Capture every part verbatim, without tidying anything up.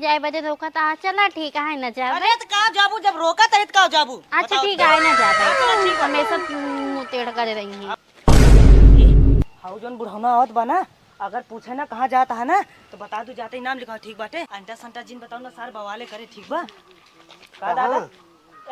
जाए बदे रोकत हा, चला ठीक है ना जाबे। अरे तो का जाबू, जब रोकत है तो का जाबू? अच्छा बताओ ठीक तो। है ना जाबे। हाँ, चलो ठीक है। हमेशा मुँह टेढ़ करे रही है। हाउ जौन बुढ़ौना आवत बा ना, अगर पूछे ना कहाँ जात है ना, तो बता दू जाते ही नाम लिखाओ, ठीक बाटे? अंटा संटा जिन बताओ ना सार बवाले करे, ठीक बा? का दादा? कहाँ?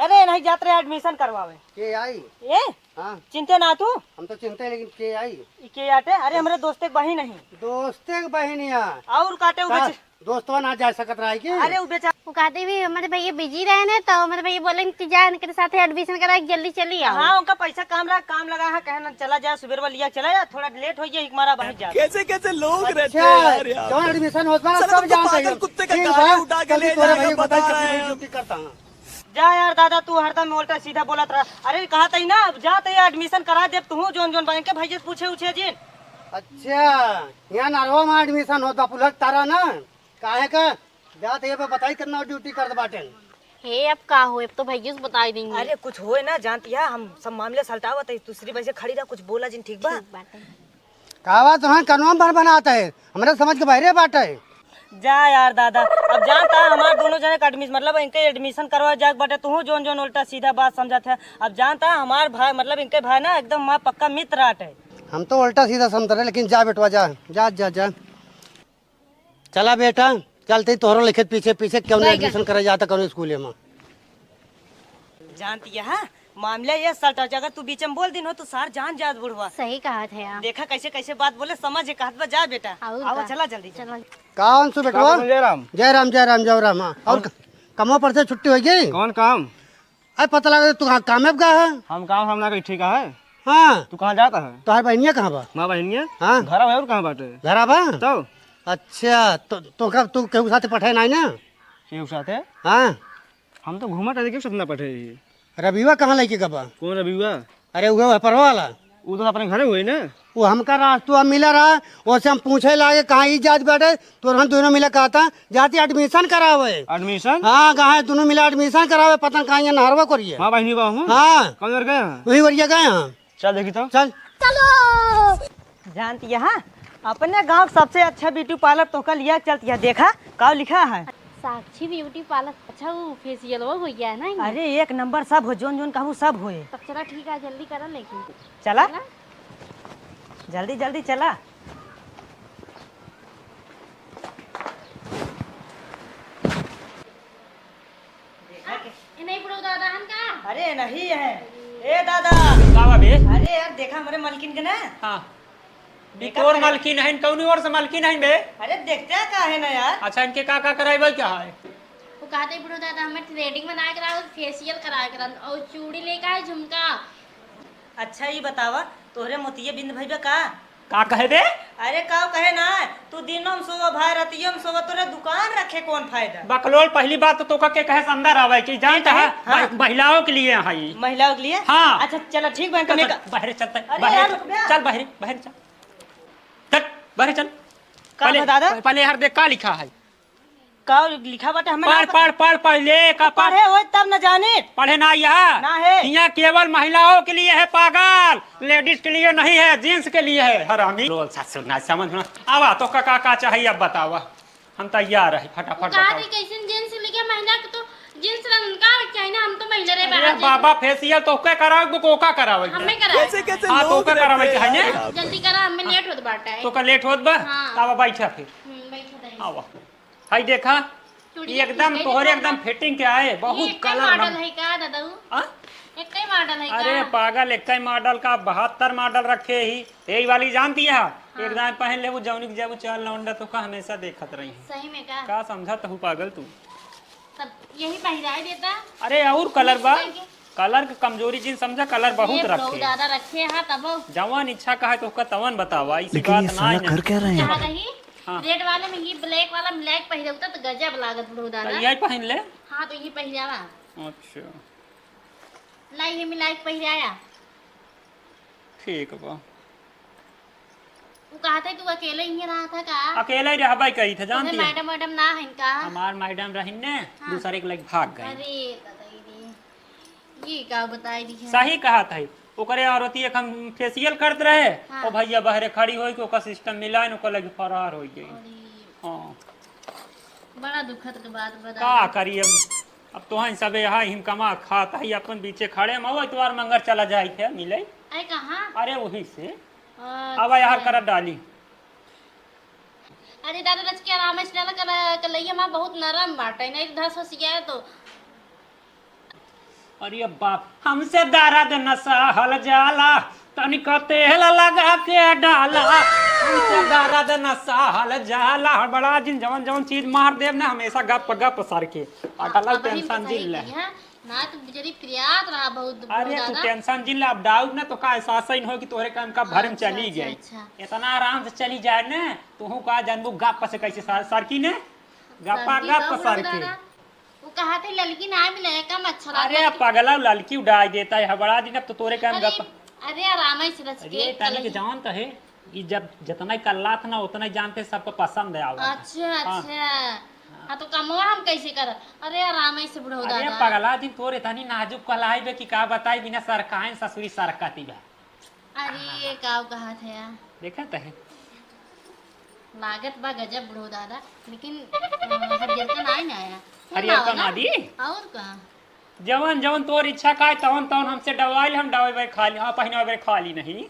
अरे नहीं जात रहे एडमिशन करवावे। के आई? ए? हाँ। चिंते ना तू? हम तो चिंते, लेकिन के आई? ई के आटे? अरे हमरे दोस्ते के बहिन नहीं। दोस्ते के बहिन या? और काटे उ का? बेच- दोस्तवा ना जा सकत रहा है कि? अरे उ बेचारा वो कहते भी हमारे भैया बिजी रहे ने, तो हमारे भैया बोले कि जा इनके साथे एडमिशन करा के जल्दी चली आओ। हाँ, उनका पैसा काम रहा, काम लगा है, कहे ना चला जा, सुबेर वाला लिया चला जा, थोड़ा लेट हो गया, एक मारा बाहर जा। कैसे कैसे लोग रहते हैं यार, यहाँ पे। जौन एडमिशन होत बा, सब जानते हैं। कुत्ते का गाड़ी उठा के ले जाएगा, बता रहे हैं। ड्यूटी करता हूँ। जा यार दादा, तू हरदम उल्टा सीधा बोलत रहा। अरे कहा तई ना, अब जा तई एडमिशन करा देब, तू जौन जौन बन के भैया से पूछे उछे जिन। अच्छा, यहाँ नरवा में एडमिशन होत बा, पुलक तारा ना, काहे का? जा तई पे बताई कितना ड्यूटी करत बाटे। हे, अब का हो, अब तो भैया से बताई देंगे। अरे कुछ होए ना, जानती है, हम सब मामले सलटावत है, दूसरी वजह खड़ी रहा, कुछ बोला जिन, ठीक बा? ठीक बाटे। का बात, तोहन कनवा भर बनात है, हमरे समझ के बहरे बाटे। जा यार दादा, अब जानता है हमार दोनों जने का एडमिशन, मतलब इनके एडमिशन करवा जाए बाटे, तू जौन जौन उल्टा सीधा बात समझत है। अब जानता है हमार भाई, मतलब इनके भाई ना एकदम हमार पक्का मित्र आटे। हम तो उल्टा सीधा समझ रहे, लेकिन जा बेटवा जा, जा, जा, जा। चला बेटा, चलते ही तोहरो लिखत पीछे पीछे क्यों नहीं बैगन। एडमिशन करे जाता कौनो स्कूल में। जानती है, हाँ? मामला ये सलटा, अगर तू बीच में बोल दिन हो तो सार जान जात बुढ़वा। सही कहा थे आप। देखा कैसे कैसे बात बोले, समझ है, कहत बा जा बेटा। और आओ, का? चला जल्दी, चला। चला। का अंशु बेटवा? का बोल जय राम? जय राम, जय राम, जय राम। हाँ। और और क-, कमवा पर से छुट्टी हो गई? कौन काम? अरे पता लगा तू कहाँ कामे पे गया है? हम काम हम ना कहीं ठीक है। हाँ। तू कहाँ जाता है? तोहार बहनिया कहाँ बा? माँ बहनिया? हाँ। घरा है और कहाँ बाटे? घरा बा? तो? अच्छा, तो, तो का, तू केहू साथे पढ़े नाई ना? केहू साथे? हाँ। हम तो घूमत रहे, केहू साथे ना पढ़े रही। रविवा कहाँ लेके गबा? कौन रविवा? अरे उहे है परवा वाला। उ तो अपने घरे हुए ना। वो हमका रास्तवा मिला रहा, ओसे हम पूछे लागे कहाँ ई जात बाटे, तो हम दोनों मिला कहता जाती एडमिशन करावे। एडमिशन? हाँ, कहाँ है दोनों मिला एडमिशन करावे, पता न कहाँ ये नहरवा करिए। माँ बहनी बा हूँ। हाँ। कौन ओर गए हैं? वही ओरिया गए हैं। चल देखी तो। चल। चलो। जानती है, हाँ? अपने गाँव के सबसे अच्छा ब्यूटी पार्लर तोहका लिया चलती है, देखा का लिखा है। साक्षी ब्यूटी पार्लर। अच्छा, वो फेशियल वो हो गया है ना इनमें? अरे एक नंबर, सब हो, जोन जोन कहबू सब होए। तब चला ठीक है, जल्दी करा लेकिन। चला। चला। जल्दी जल्दी चला। ए नहीं बुढ़ऊ दादा हन का? अरे नहीं है। ए दादा। का बा बे? अरे यार देखा हमरे मलकिन के ना। हाँ। ई देखा कौन करे। मलकिन है? कौनी ओर से मलकिन है बे? अरे देखते हैं का है ना यार। अच्छा, इनके का का कराई भाई, का है? वो कहते बुढ़ऊ दादा हमें थ्रेडिंग बनाए के रहा, फेशियल कराए के रहा और चूड़ी लेके आए, झुमका। अच्छा ई बतावा, तोहरे मोतिये बिंद भइबे का? का कहे बे? अरे का कहे ना, तू दिनों में सोवा भाई, रतियों में सोवा, तोरे दुकान रखे कौन फायदा? बकलोल, पहली बात तो तोका के कहे से अंदर आवे कि जानता है, हाँ। महि-, महिलाओं के लिए है ये। महिलाओं के लिए? हाँ। अच्छा चला ठीक बा, चल, इनका चल, मेकअप। बाहरे चलते, अरे बाहरे यार, चल, रुक बे। चल बाहरे, बाहरे चल। चल, बाहरे चल। का पहले, बा दादा? पहले यार देख का लिखा है। का लिखा बाटे, हमें पढ़, ना पता। पढ़, पढ़, पढ़, ले, का तो पढ़? पढ़े होए तब न जाने। पढ़े ना यहाँ। ना है। यहाँ केवल महिलाओं के लिए है पागल, लेडीज के लिए नहीं है, जेंट्स के लिए है, हरामी। लो, सासु ना समझ में। आवा, तो का, का, का चाहिए अब बतावा, हम तैयार है, फटाफट वो कहा बताओ। थे, कैसन जेंट्स लेके महिला के तो जेंट्स रंग का चाहिए ना, हम तो महिला रहे अरे बाहर बाबा, फेशियल तो के करावे, को का करावे? हमें करावे। कैसे, कैसे हाँ, तो लोग का करावे रहते हैं चाहिए। यार। जल्दी करा, हमें लेट होत बाटा है। तो का लेट होत बा? हाँ। आवा, बैठा फिर। हम्म, बैठा था। आवा। हाय देखा, चूड़ी ये एकदम देखी, तोहरे देखा एकदम ना। फिटिंग के आए, बहुत ये एक ही कलर मॉडल नम- है का दादा? हाँ? एक ही मॉडल है अरे का? पागल, एक ही मॉडल का बहत्तर मॉडल रखे ही। यही वाली जानती है? हाँ। एक दाएं पहन ले, वो जौनी के जब चल लौंडा तो का हमेशा देखत रही है। सही में का? का समझत हूँ पागल तू? तब यही पहिराए देता। अरे और कलर बा? यही कलर के? कलर के कमजोरी जिन समझा, कलर बहुत ये रखे। दादा रखे हैं तब। जवन इच्छा का है तो का तवन बतावा, इसी लेकिन बात ये ना साला है। कर क्या रहे हैं? कहा रही? हाँ। रेड वाले में ये ब्लैक वाला मिला के पहिरे होता तो गजब लागत बुढ़ऊ तो दादा। यही पहन ले। हाँ, तो ये पहिरावा। अच्छा। ला, ये मिला के पहिराया। ठीक बा। वो कहा था, तू अकेले ही रहा था का? अकेले ही रहबे कही था, जानती है? मैडम, मैडम ना है इनका? हमार मैडम रही ने, हाँ। दूसरे के लग भाग गई। अरे, दादा रे। ये का बताई दी है? सही कहा था, ओकरे औरती एक हम फेशियल करत रहे, हाँ। ओ भैया बहरे खड़ी होई के ओकर सिस्टम मिलाइन, ओकर लगे फरार हो गई। अरे। हाँ। बड़ा दुखद के बात बा का दादा। करी अब? अब तो हम सबे यहाँ हिम कमा खात है, अपन बीचे खड़े हम, वो इतवार मंगर चला जाए थे मिले। अरे कहाँ? अरे वही से। अच्छा। अब यार कर डाली। अरे दादा, रच के आराम से डाला कर, कलैया माँ बहुत नरम बाटे, नहीं तो धस हो सिया तो। अरे बाप, हमसे दर्द न सहल जाला, तनिक तेल लगा के डाला। हमसे दर्द न सहल जाला। बड़ा जिन जवन जवन चीज मार देब ना, हमेशा गप गप सर के। आ, डाला अब हम टेंशन तो जिन सही ले। की है, ना तो बेचारी प्रियात रहा बहुत, अरे बहुत तू ज्यादा। टेंशन जिन ले, अब डाउट ना तो का एहसास ही न हो कि तोहरे काम का भरम अच्छा, चली अच्छा, गई। अच्छा। इतना आराम से चली जाए ना, तू का जानबू गप से कैसे सर, सर की ने? गपा सर की गप तो सर के। दादा। वो कहा थे ललकी ना मिले, कम अच्छा अरे लागत। पगला, ललकी उड़ाई देता है, हबड़ा दिन अब तो तोरे काम अरे, गप। अरे आराम से रच अरे के तानी के कलही। जान तो है, ई जब जितना ही कल्लात ना उतना ही जानते सबको पसंद है आवत। अच्छा, हाँ। अच्छा। हाँ तो कमवा हम कैसे कर? अरे आराम से बुढ़ऊ अरे दादा। पगला दिन तोरे तनी नाजुक कलाई बे कि का बताई, बिना सरकाइन ससुरी सरकती बा। अरे ये का कहा थे यार? देखा तो है। लागत बा गजब बुढ़ऊ दादा, लेकिन, अ, हरियरका नाई ना आया। हरियरका ना दी? और का? जवन जवन तोर इच्छा का है, तवन तवन हमसे डवाइल, हम डवाई खा ली, हाँ, पहिना बेर खा ली नहीं।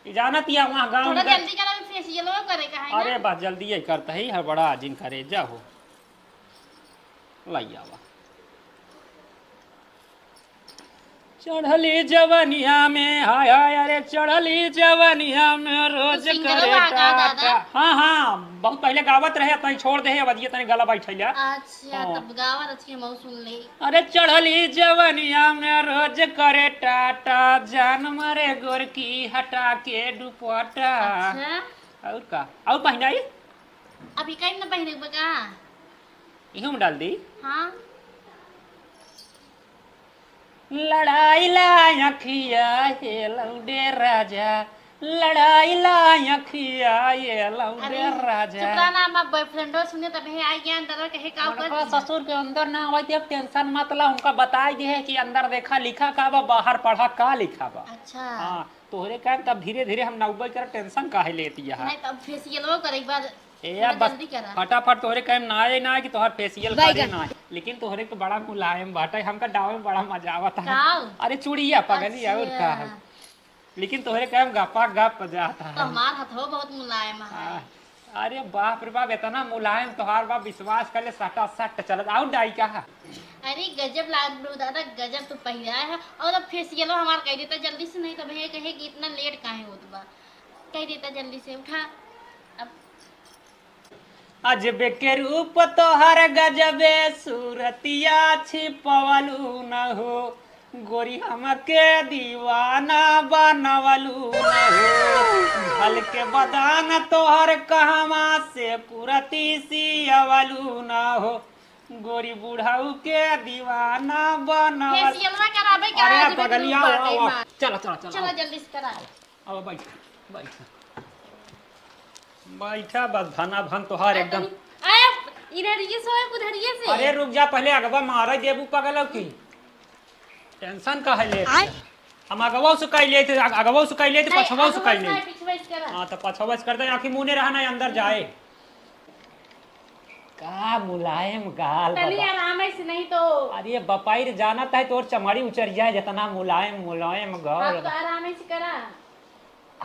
ई जानत या वहाँ गाँव थोड़ा में जल्दी करा, फेसियलो करे का है ना? अरे बस जल्दी ही करता है, हड़बड़ा जिन करे, जा हो। लाई आवा। चढ़ली जवनिया में, हाय हाय, अरे चढ़ली जवनिया में रोज तू सिंगरो करे बा का टाटा। दादा? हाँ, हाँ, बहुत पहले गावत रहे, तनी छोड़ दे, अब अजिए तनी गला बैठैला। अच्छा, हाँ। तब गावा रचिए, हम सुन ले। अरे चढ़ली जवनिया में रोज करे टाटा, जान मारे गोरकी हटा के दुपट्टा। अच्छा। और का? और पहिनाई? अभी कहीं ना पहिने बा का? इहू में डाल दी। हाँ। लड़ाई ला अखिया हे लौडे राजा, लड़ाई ला अखिया हे लौडे अरे, राजा। चुप रहा ना, हमार बॉयफ्रेंडो सुने तब हे आई गया अंदर, कहे का उनका कर दिया? ससुर के अंदर ना आवे, अब टेंशन मत ला, उनका बताई दे है कि अंदर देखा लिखा का बा, बाहर पढ़ा का लिखा बा। अच्छा। हाँ, तोहरे का तब धीरे धीरे हम नौबे कर टेंशन काहे लेती है? नहीं, तब फेसियलो करे एक बार। ए, थोड़ा बस जल्दी करा। फटाफट तोहरे कहे ना आए ना कि तोहर फेसियल करे ना आए। लेकिन तोहरे तो बड़ा मुलायम बाटे, हमका डावे में बड़ा मजा आवता है। काऊ? अरे चूड़िया पगली और अच्छा। का है। लेकिन तोहरे कहे में गपा गप जाता तो है। हमार हथवा बहुत मुलायम है। आ, अरे बाप रे बाप, इतना मुलायम तोहार बाप, विश्वास कर ले, सटा सट चलत। और डाई का है? अरे गजब लाग लो दादा, गजब तो पहिरा है। और अब फेसियलो हमार कह देता जल्दी से, नहीं तो भैया कहे कि इतना लेट काहे होत बा। कह देता जल्दी से उठा। अब अजबे के रूप तोहर गजबे सूरतिया छिपवलू न हो, गोरी हमके दीवाना बनवलू न हो। ढल के बदान तोहर कहवा से कुरती सियवलू न हो, गोरी बुढ़ऊ के दीवाना बनवल। फेसियलवा कराबे का अरे आज पगलिया, आवा, आवा। चला, चला, चला, चला आवा। जल्दी से करा। अब बैठ, बैठ। बैठा बस, धना भन तोहार एकदम। आया, इधर ये सोए, उधर ये से। अरे रुक जा, पहले अगवा मारे देबू पगल की। टेंशन का है ले? आय। हम अगवा से कह लेते, अग-, अगवा से कह लेते, नहीं, पछवा से अगवा कह से लेते। नहीं, पिछवा से करा। हाँ, तो पछवा से कर दे, आखिर मुने रहना है, अंदर जाए। का मुलायम गाल तनी बाबा। आराम से नहीं तो। अरे बपाई रे, जानत है तोर चमड़ी उचर जाए, जितना मुलायम, मुलायम गाल आप तो बा। आराम से करा।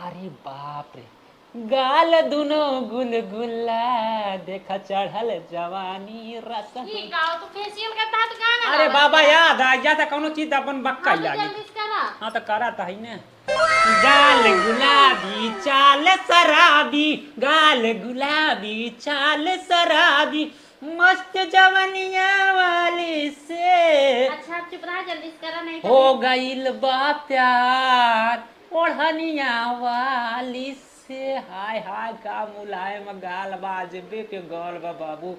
अरे बाप रे, गाल दुनो गुलगुला, देखा चढ़ल जवानी रस। ई गाओ तो फेशियल का तहत गाना अरे गावा बाबा, है। याद आ गया था, कौनो चीज अपन बक्का हाँ, तो लागी। जल्दी से करा। हाँ, तो करा था ही ना। गाल गुलाबी, चाल शराबी, गाल गुलाबी, चाल शराबी, मस्त जवनिया वाली से। अच्छा, आप चुप रहा, जल्दी से करा, नहीं तो हो गइल बा प्यार ओढ़निया वाली से। हाय, हाय, का मुलायम गाल बा, अजबे के गाल बा बाबू।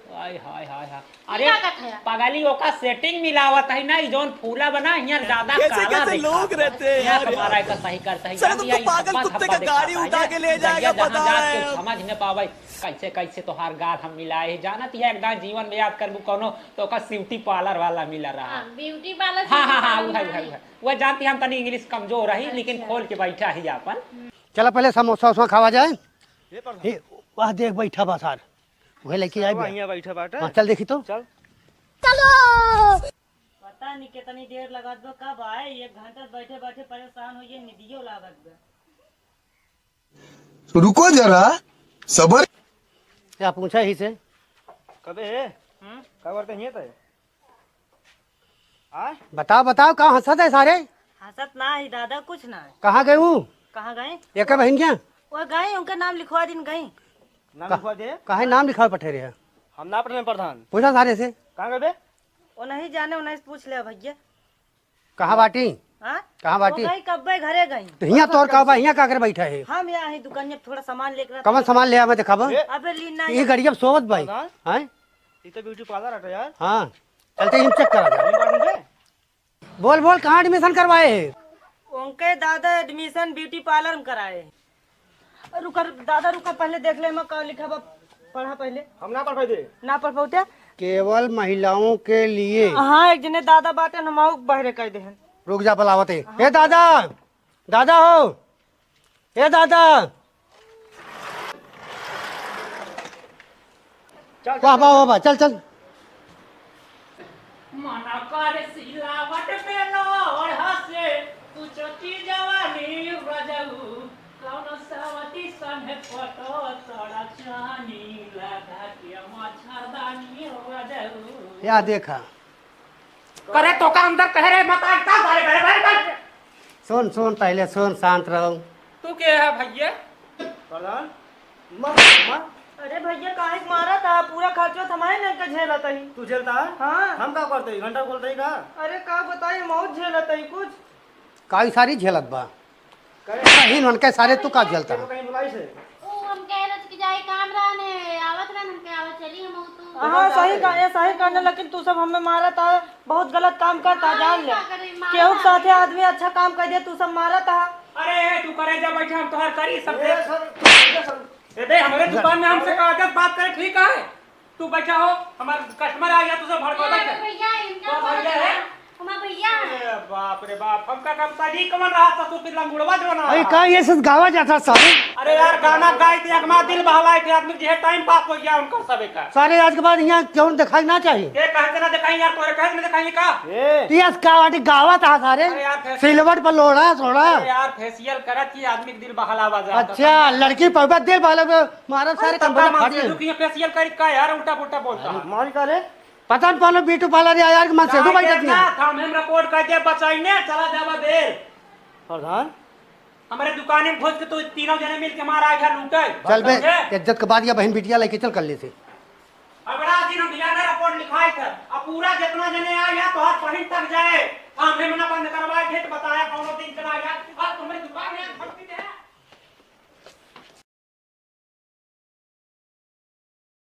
हाय, हाय, हाय, हाय। अरे, का कहत है? पगली, ओका सेटिंग मिलावत है ना, ई जौन फूला बना, हियाँ ज्यादा कैसे, काला कैसे दिखात लोग बा। रहते हैं हियाँ यार। हमारा एकर सही करता है, सर, जान तुमको लिया, ई पागल धब्बा कुत्ते धब्बा का गाड़ी दिखाता है उठा ना, के ले जहिया जाएगा, जहाँ पता जात के है। समझ न पावे। कैसे, कैसे तोहार गाल हम मिलाए ही, जानत ही एकदम जीवन में याद करबू कौनो, तो ओका ब्यूटी पार्लर वाला मिला रहा। हाँ, ब्यूटी पार्लर हाँ, से हाँ, हाँ, पार्लर उहे, उहे, नहीं। उहे। वह जानती हम तनी इंग्लिश कमजोर रही, लेकिन अच्छा। खोल के बैठा ही आपन। चला पहले समोसा वोसा खावा जाए। ये पर ही, वह देख बैठा बा सार, वह लेके आए बे। हियाँ बैठा बाटे। हाँ, चल देखी तो। चल। पता नहीं कितनी देर लगा दो, कब आए। एक घंटा से बैठे बैठे परेशान हो, ये निदियो लागत बा। रुको जरा, सबर। क्या पूछा ही से? कबे है? हम्म? का करते हियाँ तय? आय? बताओ, बताओ, का हँसत है सारे? हँसत ना ही दादा, कुछ ना है। कहाँ गए वो? कहाँ गए? एकर बहिन क्या? वो गए, उनके नाम लिखवा दिन गई। नाम का-, लिखवा दे। काहे नाम लिखावे पठे रहे? हम ना पठे प्रधान। पूछा सारे से। कहाँ गए बे? वो नहीं जाने, उन्हें से पूछ ले भैया। कहाँ बाटी? हाँ? कहाँ बाटी? वो गई, कब्बे घरे गई। तो हियाँ तोर का बा, हियाँ का करे बैठा है? हम यहाँ ही दुकान में थोड़ा सामान लेकर कमन सामान ले आवे देखाबा? ए? अबे लीन ना ये है। गड़िया सोवत बाई। प्रधान? हैं? ई तो ब्यूटी पार्लर हटे यार। हाँ, चलते ही हम चेक करा जाए। हम बाटी बे? बोल, बोल, कहाँ एडमिशन करवाए है? उनके दादा एडमिशन ब्यूटी पार्लर में कराए। रुका, रुका, दादा रुका, पहले देख ले, मैं का लिखा बा, पढ़ा पहले। हम ना पढ़ पाते। ना पढ़ पाते? केवल महिलाओं के लिए। हाँ, एक जने दादा बाटे, हम आऊ बहरे कह दे हैं। रुक जा, बुलावत है। हाँ। ए दादा, दादा हो, ए दादा। चल, वाह, चल, वाह, चल। वाह, वाह, चल, चल। मन करे सिलावट पे लोढ़ा से, तू चोटी जवानी रजऊ, कौनो सवती संगे पटो तोड़ा चानी, लगा के मच्छरदानी रजऊ। या देखा। करे तो का अंदर कह रहे, मत आता, बारे, बारे, बारे, बारे। सुन, सुन, पहले सुन, शांत रहो। तू के है भैया? प्रधान, मार, मार। अरे भैया, काहे के मारा था? पूरा खर्चवा तो हमारे नाम का झेलत ही। तू झेलता है? हाँ। हम का करते ही? घंटा बोलते ही का? अरे का बताई, हम बहुत झेलत ही कुछ। काई सारी झेलत बा। करे? नहीं, उनके सारे तू का झेलता है? कहीं बुलाई से? ओ, हम कह रहे थे कि जाए काम रहने, आवत रहन, हमके आवत चली हम तू। हाँ, सही कहा, ये सही कहने, लेकिन तू सब हमें मारा था। बहुत गलत काम करता, जान ले। का करी, मारा केहू के ना। साथे आदमी अच्छा काम कर दे, तू सब मारत हा। अरे, तू करे जा बैठा, हम तोहार करी सब ए, दे। सर, ए बे, हमरे दुकान में हमसे का आदत बात करे, ठीक है? तू बैठा हो, हमार कस्टमर आ गया, तू सब भड़का अरे बैठा। भैया, इनका तो कौन भैया है? है? हमार भैया है। अरे बाप रे बाप, हमका कब शादी कवन रहा, ससुर के लंगुड़वा जो ना अरे रहा। का ये सब गावा जाता सारे? अरे यार, गाना गाई थे, हमार दिल बहलाई थे, आदमी के टाइम पास हो गया उनका सबे का। सारे आज के बाद यहाँ क्यों दिखाई ना चाहिए? ये कहे से ना दिखाई यार, तोरे कहे से ना दिखाई का? ए। तो ये का वाटी गावा था सारे? अरे यार, फेस- सिलवट पर लोड़ा थोड़ा। अरे यार, फेशियल करत ही आदमी के दिल बहलावा जाता। अच्छा, लड़की पौबा दिल बहलावा, मारा सारे तब कंबल का फाड़ मानसे दे। दुखी है, फेशियल करी का यार, उल्टा पुल्टा बोलता है। मारी का रे? पता न पालो ब्यूटी पार्लर या यार के मन से का दो भाई ये देखिए। ना, हम, हम रिपोर्ट कर दे, बचाई ने, चला जावा देर। प्रधान? हमरे दुकाने में घुस के तू तीनों जने मिल के हमारा आधा लूटे। चल बे, समझे? इज्जत के बात या बहन बिटिया लेके चल कर ले से। अगला दिन हम बियाह रिपोर्ट लिखाई थे, अब पूरा जितना जने आया तो हर बहिन तक जाए, हम, हम ना बंद करवाए थे तो बताया कौनो दिन चला गया, अब तुम्हारी दुकान में